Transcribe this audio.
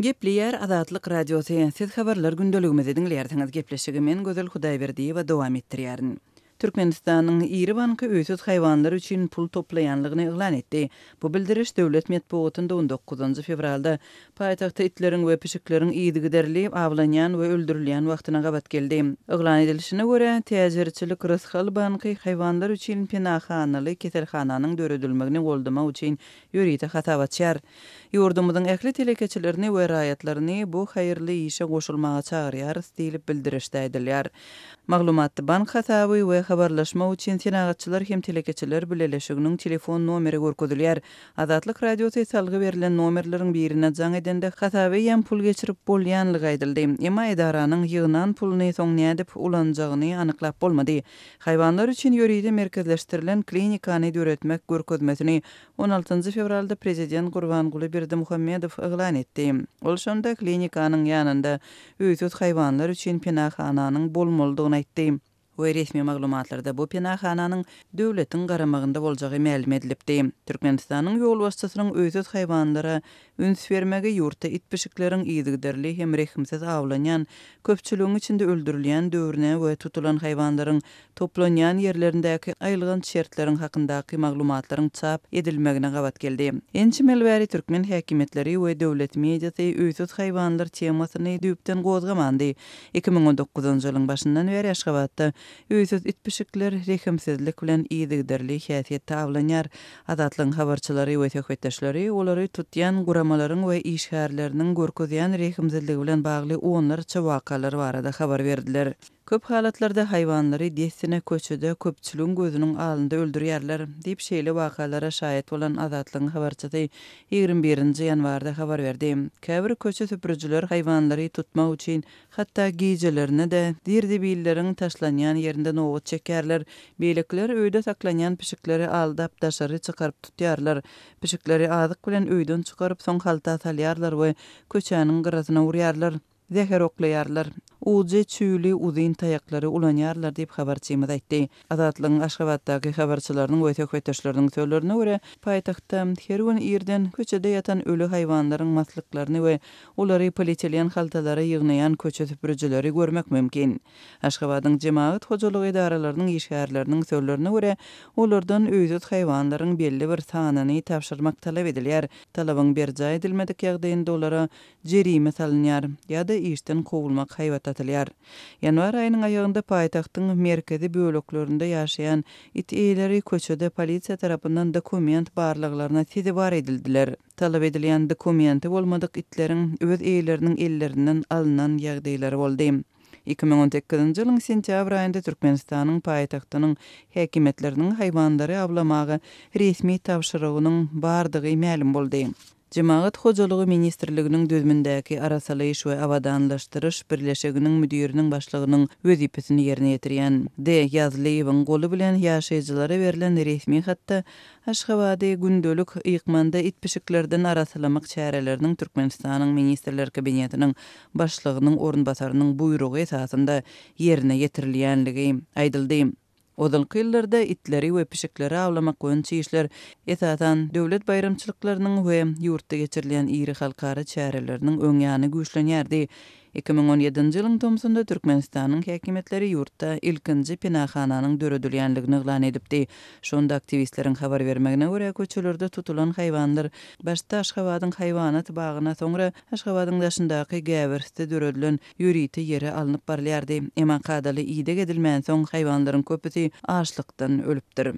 Gepleýär Azatlyk Radiosy, Siz Habarlar gündeligimizi diňleýärsiňiz. Gepleşigi men Gözel Hudaýberdiýewa dowam etdirýärin. Türkmenistanyň iri banky öýsüz haýwanlar üçin pul toplaýanlygyny yglan etdi. Bu bildiriş döwlet metbugatynda on dokuzynjy fewralda paýtagtda itleriň we pişikleriň yzygiderli awlanýan we öldürilýän wagtyna gabat geldi. Yglan edilişine görä, täjirçilik Rysgal banky haýwanlar üçin penahanaly keselhananyň döredilmegini goldamak üçin ýörite hasap açýar. Ýurdumyzyň ähli telekeçilerini we raýatlaryny bu haýyrly işe goşulmaga çagyrýarys diýlip, bildirişde aýdylýar. Maglumatda bank hasaby we habarlaşmak üçin Senagatçylar hem telekeçiler bileleşiginiň telefon nomeri görkezilýär. Azatlyk Radiosy salgy berlen nomerleriň birine jaň edende hasaba eýýäm pul geçirip bolýanlygy aýdyldy. Emma edaranyň ýygnan puluny soň nädip ulanjagyny anyklap bolmady. Haýwanlar üçin ýörite merkezleşdirilen klinikany döretmek görkezmesini On altynjy fewralda prezident Gurbanguly Berdimuhamedow yglan etdi. Ol şonda klinikanyň ýanynda öýsüz haýwanlar üçin penahananyň bolmalydygyny aýtdy we resmi maglumatlarda bu penahananyň döwletiň garamagynda boljagy mälim edilipdi. Türkmenistanyň ýolbaşçysynyň öýsüz haýwanlara üns bermegi ýurtda it-pişikleriň yzygiderli hem rehimsiz awlanýan, köpçüligiň içinde öldürilýän döwrüne we tutulan haýwanlaryň toplanýan ýerlerindäki aýylganç şertleriň hakyndaky maglumatlaryň çap edilmegine gabat geldi. Ençeme ýyl bäri türkmen häkimiýetleri we döwlet mediasy öýsüz haýwanlar temasyny düýpden gozgamandy. 2019-njy ýylyň başyndan bäri Aşgabatda öýsüz it-pişikler rehimsizlik bilen yzygiderli häsiýetde awlanýar. Azatlygyň habarçylary we söhbetdeşleri olary tutýan guramalaryň we işgärleriniň görkezýän rehimsizligi bilen bagly onlarça wakalar barada habar berdiler. Köp halatlarda haýwanlary dessine köçede, köpçüligiň gözüniň alynda öldürýärler, diýip, şeýle wakalara şaýat bolan Azatlygyň habarçysy 21 nji ýanwarda habar berdi. Käbir köçe süpürijiler haýwanlary tutmak üçin hatda gijelerine-de zir-zibilleriň taşlanýan ýerinde nobat çekýärler. Beýlekiler öýde saklanýan pişikleri aldap daşary çykaryp tutýarlar. Pişikleri azyk bilen öýden çykaryp, soň halta salýarlar we köçäniň gyrasyna urýarlar. Zäher oklaýarlar. Ujy çüýli uzyn taýaklary ulanýarlar diýip, habarçymyz aýtdy. Azatlygyň Aşgabatdaky habarçylarynyň we söhbetdeşleriniň sözlerine görä, paýtagtda her gün irden köçede ýatan öli haýwanlaryň maslyklaryny we olary polietilen haltalara ýygnaýan köçe süpürijileri görmek mümkin. Aşgabadyň jemagat hojalygy edaralarynyň işgärleriniň sözlerine görä, olardan öýsüz haýwanlaryň belli bir sanyny tabşyrmak talap edilýär. Talabyň berjaý edilmedik ýagdaýynda olara jerime salynýar ýa-da işden kowulmak haýbat atylýar. Ýanwar aýynyň aýagynda paýtagtyň merkezi böleklerinde ýaşaýan it eýeleri köçede polisiýa tarapyndan dokument barlaglaryna sezewar edildiler. Talap edilýän dokumenti bolmadyk itleriň öz eýeleriniň ellerinden alnan ýagdaýlary boldy. 2018-nji ýylyň sentýabr aýynda Türkmenistanyň paýtagtynyň häkimiýetleriniň haýwanlary awlamaga resmi tabşyrygynyň bardygy mälim boldy. Jemagat hojalygy ministrliginiň düzümindäki Arasalaýyş we abadanlaşdyryş birleşiginiň müdiriniň başlygynyň wezipesini ýerine ýetirýän D. Ýazlyýewiň goly bilen ýaşaýjylara berlen resmi hatda Aşgabady gündelik ykmanda it-pişiklerden arassalamak çäreleriniň Türkmenistanyň Ministrler Kabinetiniň Başlygynyň orunbasarynyň buýrugy esasynda ýerine ýetirilýänligi aýdyldy. Ozalky ýyllarda itleri we pişikleri awlamak boýunça işler, esasan, döwlet baýramçylyklarynyň we ýurtda geçirilýän iri halkara çäreleriniň öň ýany güýçlenýärdi. 2017-nji ýylyň tomsunda Türkmenistanyň häkimiýetleri ýurtda ilkinji penahananyň döredilýänligini yglan edipdi. Şonda aktiwistleriň habar bermegine görä, köçelerde tutulan haýwanlar başda Aşgabadyň haýwanat bagyna, soňra Aşgabadyň daşyndaky Gäwersde döredilen ýörite ýere alnyp barylýardy. Emma kadaly ideg edilmänsoň, haýwanlaryň köpüsi açlykdan ölüpdir.